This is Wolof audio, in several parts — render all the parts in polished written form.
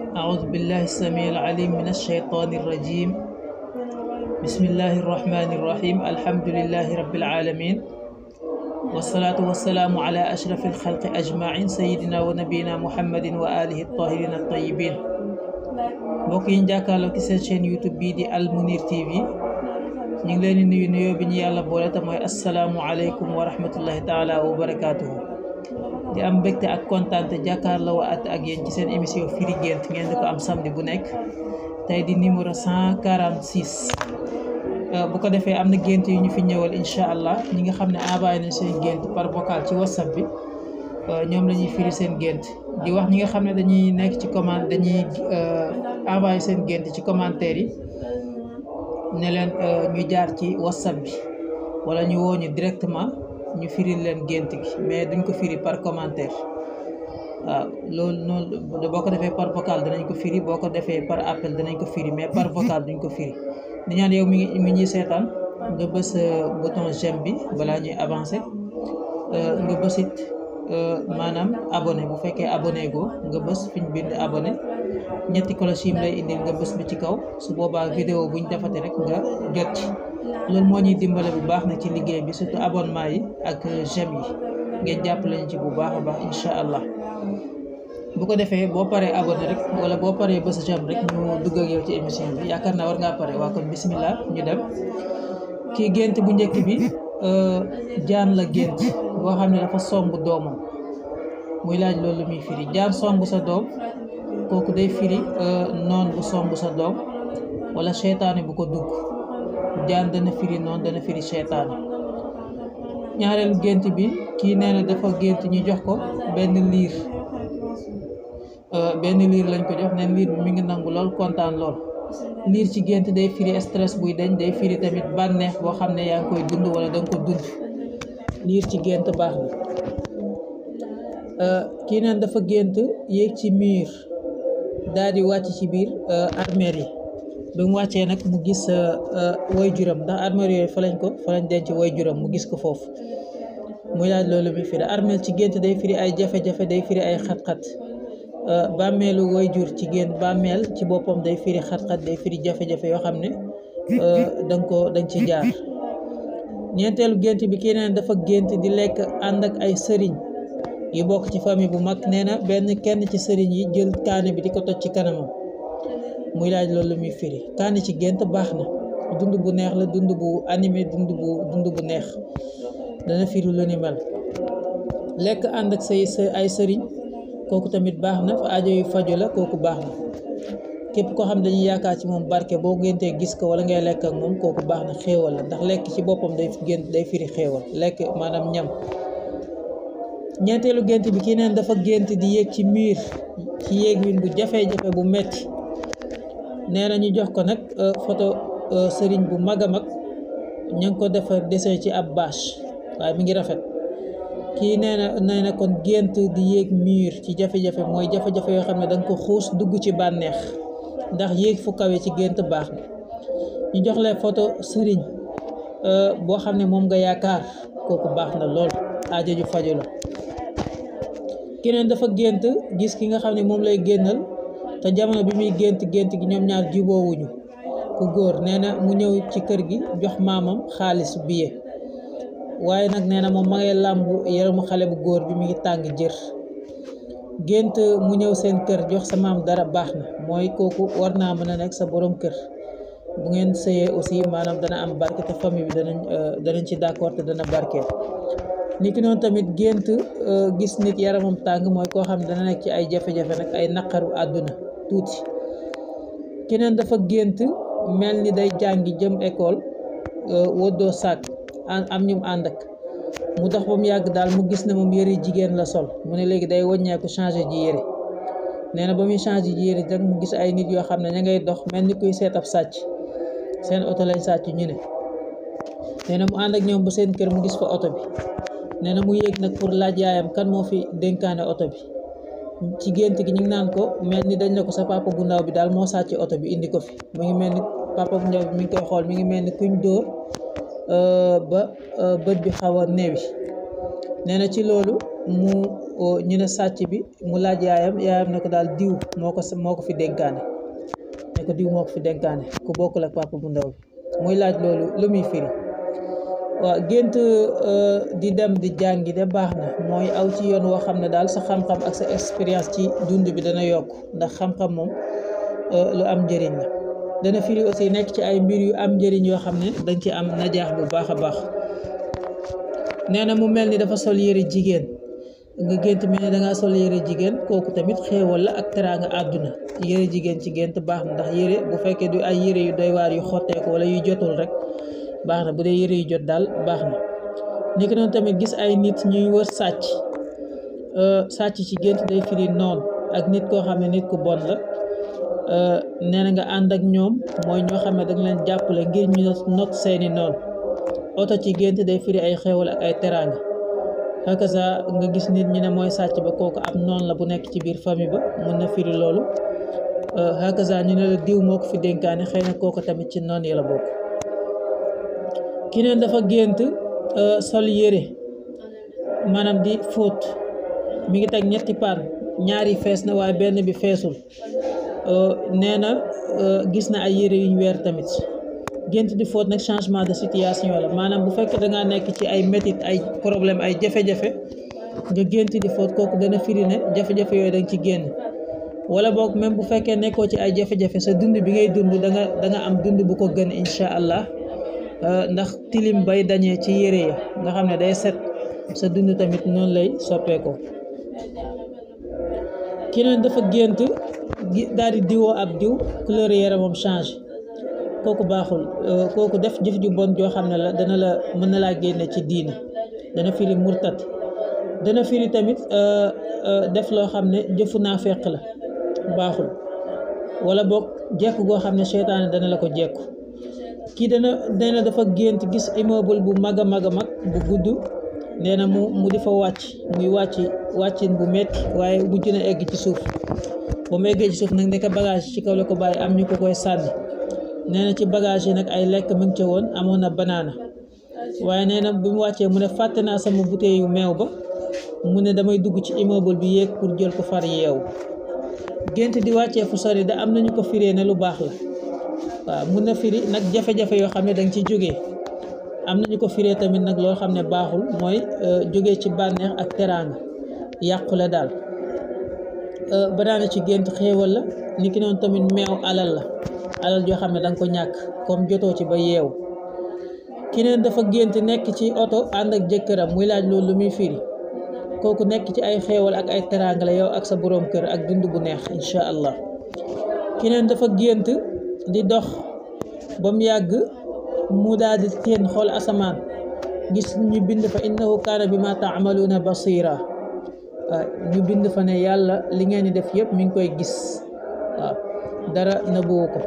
أعوذ بالله السميع العليم من الشيطان الرجيم. بسم الله الرحمن الرحيم. الحمد لله رب العالمين، والصلاة والسلام على أشرف الخلق أجمعين سيدنا ونبينا محمد وآله الطاهرين الطيبين. mbokk yi jàkkaarloo ci seen chaîne YouTube bii di Al Mounir TV ñu ngi leen di nuyu nuyoo bi ñu yàlla boole te mooy asalaamu aleykum wa rahmatullahi taala wa barakaatuhu. di am mbégte ak kontaante jàkkaarloo ak yéen ci seen émission firi gént ngeen di ko am samedi bu nekk tey di numéro 146. bu ko defee am na gént yu ñu fi ñëwal incha allah ñi nga xam ne envoyé nañ seen gént par vocal ci whatsapp bi ñoom la ñuy firi seen gént. di wax ñi nga xam ne dañuy nekk ci commande dañuy envoyé seen gént ci commentaire yi ne leen ñu jaar ci whatsapp bi wala ñu woo ñu directement ñu firi leen gént gi, mais duñ ko firi par commentaire. waaw loolu noonu boo ko defee par vocal danañ ko firi, boo ko defee par appel danañ ko firi, mais par vocal duñ ko firi. di ñaan yow mi ñuy seetaan nga bës bouton j'aime bi balaa ñuy avancer, nga bësit maanaam abonné bu fekkee abonné go nga bës fi ñu bind abonné, ñetti cloche yi lay indil nga bës bi ci kaw. su boobaa vidéo buñ defate rek nga jot ci. loolu moo ñuy dimbale bu baax na ci liggéey bi, surtout abonnement yi ak j'aime yi ngeen jàppale ñu ci bu baax a baax incha allah. bu ko defee boo paree abonné rek wala boo paree bës j'aime rek ñu dugg ak yow ci émission bi. yaakaar naa war ngaa pare. waa kon bismillah ñu dem. kii gént bu njëkk bi jaan la gént boo xam ne dafa somb doomam, muy laaj loolu muy firi. jaan somb sa doom kooku day firi noon bu somb sa doom wala seytaane bu ko dugg. jaan dana firi noonu, dana firi seytaane. ñaareelu gént bi kii nee na dafa gént ñu jox ko benn liir lañ ko jox. neen liir bi mi ngi nangu lool, kontaan lool. liir ci gént day firi stress buy dañ, day firi tamit bànneex boo xam ne yaa ngi koy dund wala danga ko dund. liir ci gént baax na. kii neen dafa gént yéeg ci mur daal di wàcc ci biir armeel yi. bi mu wàccee nag mu gis waajuram, ndax armeel yooyu fa lañ denc waajuram, mu gis ko foofu. muy laaj loolu muy firi. armeel ci gént day firi ay jafe-jafe, day firi ay xat-xat. bàmmeelu waajur ci gént, bàmmeel ci boppam day firi xat-xat, day firi jafe-jafe yoo xam ne dañ ci jaar. ñeenteelu gént bi kii neen dafa gént di lekk ànd ak ay sëriñ yu bokk ci famille bu mag. nee na kenn ci sëriñ yi jël kaane bi di ko toj ci kanamam. muy laaj loolu muy firi. kaane ci gént baax na, dund bu neex la, dund bu animé, dund bu neex, dana firi lu ni mel. lekk ànd ak ay sëriñ kooku tamit baax na, fa aajo yu faju la, kooku baax na. képp koo xam dañuy yaakaar ci moom barke boo géntee gis ko wala ngay lekk ak moom kooku baax na, xéewal la, ndax lekk ci boppam day firi xéewal, lekk maanaam ñam. ñeenteelu gént bi kii neen dafa gént di yéeg ci mur ci yéeg win bu jafe-jafe bu metti. nee na ñu jox ko nag photo sëriñ bu mag a mag, ña ngi ko defar dessin ci ab bâche, waaye mi ngi rafet. kii nee na kon gént di yéeg mur ci jafe-jafe mooy jafe-jafe yoo xam ne danga ko xuus dugg ci bànneex, ndax yéeg fu kawe ci gént baax na. ñu jox la photo sëriñ boo xam ne moom nga yaakaar, kooku baax na lool, aajo ju faju la. keneen dafa gént gis ki nga xam ne moom lay génnal te jamono bi muy gént gi ñoom ñaar juboowuñu. ku góor nee na mu ñëw ci kër gi jox maamam xaalis billet, waaye nag nee na moom ma ngay làmbu yaramu xale bu góor bi mi ngi tàng jër. gént mu ñëw seen kër jox sa maam dara baax na, mooy kooku war naa mën a nekk sa borom kër. bu ngeen sëyee aussi maanaam dana am barke te famille bi danañ ci d'accord te dana barkeel. niki noonu tamit gént gis nit yaramam tàng mooy koo xam ne dana nekk ci ay jafe-jafe nag, ay naqaru àdduna tuuti. keneen dafa gént mel ni day jàngi jëm école, woddoo saak am ñum ànd ak. mu dox ba mu yàgg daal mu gis ne moom yëre jigéen la sol, mu ne léegi day wàññeeku changé ji yëre. nee na ba muy changé ji yëre rek mu gis ay nit yoo xam ne ña ngay dox mel ni kuy seet ab sàcc, seen oto lañ sàcc ñu ne. nee na mu ànd ak ñoom ba seen kër mu gis fa oto bi. nee na mu yéeg nag pour laaj yaayam kan moo fi dénkaane oto bi. ci gént gi ñu ngi naan ko mel ni dañ ne ko sa papa bu ndaw bi daal moo sàcc oto bi indi ko fi. mu ngi mel ni papa bu ndaw bi mi ngi koy xool, mi ngi mel ni kuñ dóor ba bët bi xaw a neewi. nee na ci loolu mu ñu ne sàcc bi mu laaj yaayam ne ko daal diw moo ko fi dénkaane ne ko diw moo ko fi dénkaane ku bokkul ak papa bu ndaw bi muy laaj loolu lu muy firi. waaw gént di dem di jàngi de baax na mooy aw ci yoon woo xam ne daal sa xam-xam ak sa expérience ci dund bi dana yokk ndax xam-xam moom lu am njëriñ la. dana firi aussi nekk ci ay mbir yu am njëriñ yoo xam ne dañ ci am najaax bu baax a baax. nee na mu mel ni dafa sol yëre jigéen nga gént mel ni dangaa sol yëre jigéen kooku tamit xéewal la ak teraanga àdduna. yëre jigéen ci gént baax na ndax yëre bu fekkee du ay yëre yu doy waar yu xotteeku wala yu jotul rek baax na bu dee yëre yu jot daal baax na. ni ki noonu tamit gis ay nit ñuy wër sàcc ci gént day firi noonu ak nit koo xam ne nit ku bon la. nee na nga ànd ak ñoom mooy ñoo xam ne dañ leen jàppale ngir ñu not seeni noon. oto ci gént day firi ay xéewal ak ay teraanga. hakaza nga gis nit ñi ne mooy sàcc ba kooku ab noon la bu nekk ci biir famille ba mun na firi loolu. hakaza ñu ne la diw moo ko fi dénkaane xëy na kooku tamit ci noon yi la bokk. keneen dafa gént sol yére maanaam di fóot mi ngi teg ñetti paan ñaari fees na waaye benn bi feesul. nee na gis na ay yére yuñ weer tamit. gént di fóot nag changement de situation la maanaam bu fekkee dangaa nekk ci ay métit ay problème ay jafe-jafe nga gént di fóot kooku dana firi ne jafe-jafe yooyu danga ci génn. wala boog même bu fekkee nekkoo ci ay jafe-jafe sa dund bi ngay dund danga am dund bu ko gën incha allah. ndax tilim bay dañee ci yére ya nga xam ne day set sa dund tamit noonu lay soppeekoo. keneen dafa gént daal di diwoo ab diw couleur yaramam change kooku baaxul. kooku def jëf ju bon joo xam ne la mën na laa génne ci diine dana firi murtat. dana firi tamit def loo xam ne jëfu naafeq la baaxul wala boog jekku goo xam ne seytaane dana la ko jekku. kii dana dafa gént gis immeuble bu mag a mag bu gudd nee na mu di fa muy wàccin bu metti waaye mujj na egg ci suuf. ba mu eggee ci suuf nag nekk bagage ci kaw la ko bàyyi am ñu ko koy sànni. nee na ci bagage yi nag ay lekk mu ngi ca woon amoon na banaana waaye nee na bi mu wàccee mu ne fàtte naa sama bouteille yu meew ba mu ne damay dugg ci immeuble bi yéeg pour jël ko far yeewu. gént di wàccee fu sori da am nañu ko firee ne lu baax la. waaw mun na firi nag jafe-jafe yoo xam ne danga ci jógee. am nañu ko firee tamit nag loo xam ne baaxul mooy jógee ci bànneex ak teraanga yàqu la daal. banaana ci gént xéewal la ni ki noonu tamit meew alal la alal joo xam ne danga ko ñàkk comme jotoo ci ba yeewu. keneen dafa gént nekk ci oto ànd ak jëkkëram muy laaj loolu lu muy firi kooku nekk ci ay xéewal ak ay teraanga la yow ak sa boroom kër ak dund bu neex incha allah. keneen dafa gént di dox ba mu yàgg mu daal di teen xool asamaan gis ñu bind fa innahu kaana bima taamaluuna basira. ñu bind fa ne yàlla li ngeen di def yëpp mi ngi koy gis. waaw dara nëbbuwu ko.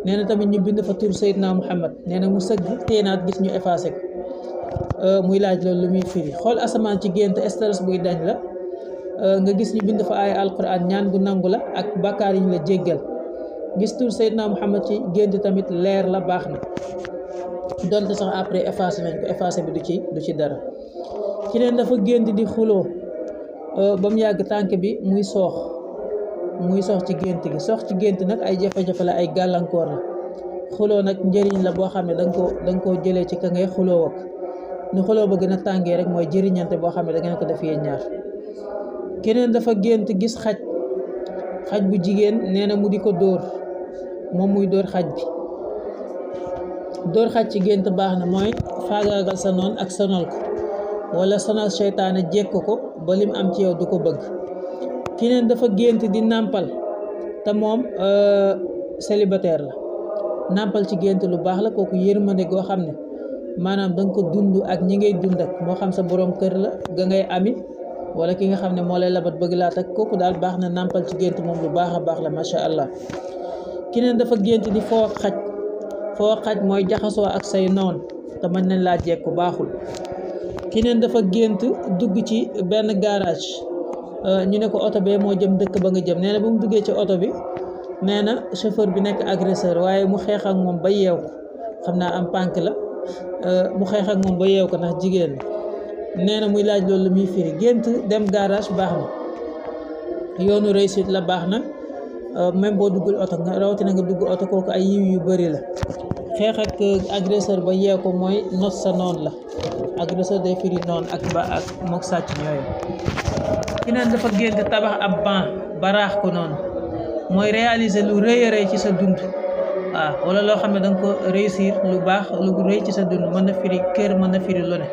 nee na tamit ñu bind fa tur Seydina Muhammad nee na mu sëgg teenaat gis ñu effacé ko. muy laaj loolu lu muy firi xool asamaan ci gént stress buy dañ la. nga gis ñu bind fa ay alquran ñaan gu nangu la ak bàkkaar yi ñu la jéggal. gis tur Seydina Muhammad ci gént tamit leer la baax na donte sax après effacé nañ ko effacé bi du ci dara. keneen dafa gént di xuloo ba mu yàgg tànk bi muy soox ci gént gi soox ci gént nag ay jafe-jafe la ay gàllankoor la. xuloo nag njëriñ la boo xam ne danga koo jëlee ci ka ngay xuloo wak ni xuloo ba gën a tàngee rek mooy jëriñante boo xam ne da ngeen ko def yéen ñaar. keneen dafa gént gis xaj bu jigéen nee na mu di ko dóor moom muy dóor xaj bi. dóor xaj ci gént baax na mooy faagaagal sa noon ak sonal ko wala sonal seytaane jekk ko ba lim am ci yow du ko bëgg. keneen dafa gént di nàmpal te moom célibataire la. nàmpal ci gént lu baax la kooku yërmande goo xam ne maanaam danga ko dund ak ñi ngay dund ak moo xam sa borom kër la ga ngay ami wala ki nga xam ne moo lay labat bëgg laa tak kooku daal baax na nàmpal ci gént moom lu baax a baax la macha allah. keneen dafa gént di foo xaj mooy jaxasoo ak say noon te mën nañ laa jekku baaxul. keneen dafa gént dugg ci benn garage ñu ne ko oto bee moo jëm dëkk ba nga jëm nee na ba mu duggee ci oto bi nee na chauffeur bi nekk agresseur waaye mu xeex ak moom ba yeew ko xam naa am pànk la mu xeex ak moom ba yeew ko ndax jigéen la nee na muy laaj loolu muy firi gént dem garage baax na yoonu réussite la baax na même boo duggul oto nga rawatina nga dugg oto kooku ay yiw yu bëri la xeex ak agresseur ba yee ko mooy not sa noon la agresseur day firi noon ak ba ak mook sàcc ñooyu ki neen dafa gént tabax ab ban baraax ko noonu mooy réaliser lu rëy a rëy ci sa dund waaw wala loo xam ne da nga ko réussir lu baax lu rëy ci sa dund mën na firi kër mën na firi lu ne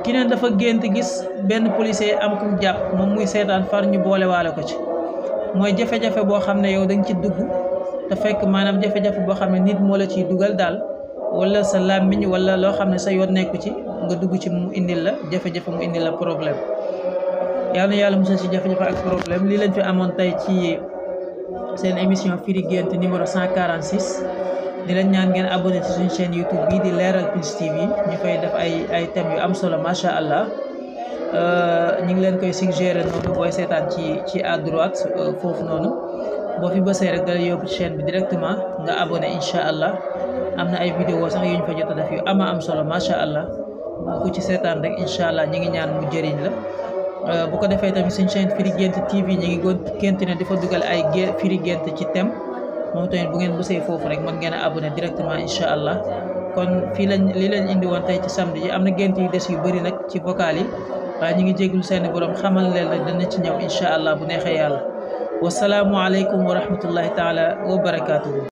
ki neen dafa gént gis benn policier am ku jàpp moom muy seetaan far ñu boole waale ko ci mooy jafe-jafe boo xam ne yow da nga ci dugg te fekk maanaam jafe-jafe boo xam ne nit moo la ciy dugal daal wala sa làmmiñ wala loo xam ne sa yoon nekku ci nga dugg ci mu indil la jafe-jafe mu indil la problème yal na yàlla musal ci jafe-jafe ak problème lii lañ fi amoon tey ci seen émission firi gént numéro 146 di leen ñaan ngeen abonné ci suñu chaîne YouTube bii di Leral Plus TV ñu koy def ay thèmes yu am solo macha allah ñu ngi leen koy suggérer noonu booy seetaan ci à droite foofu noonu boo fi bësee rek dala yóbbu ci chaîne bi directement nga abonné incha allah am na ay vidéo sax yu ñu fa jot a def yu ama am solo macha allah ku ci seetaan rek incha allah ñi ngi ñaan mu jëriñ la bu ko defee tamit suñu chaîne firi gént TV ñi ngi continuer dafa dugal ay firi gént ci thème moom tamit bu ngeen bësee foofu rek mën ngeen a abonné directement incha allah kon fii lii lañ indi woon tey ci samedi ji am na gént yu des yu bëri nag ci vocal yi waaye ñu ngi jéglu seeni borom xamal leen nag dana ci ñëw incha allah bu neexee yàlla wasalaamu aleykum wa rahmatullahi taala wa barakaatuhu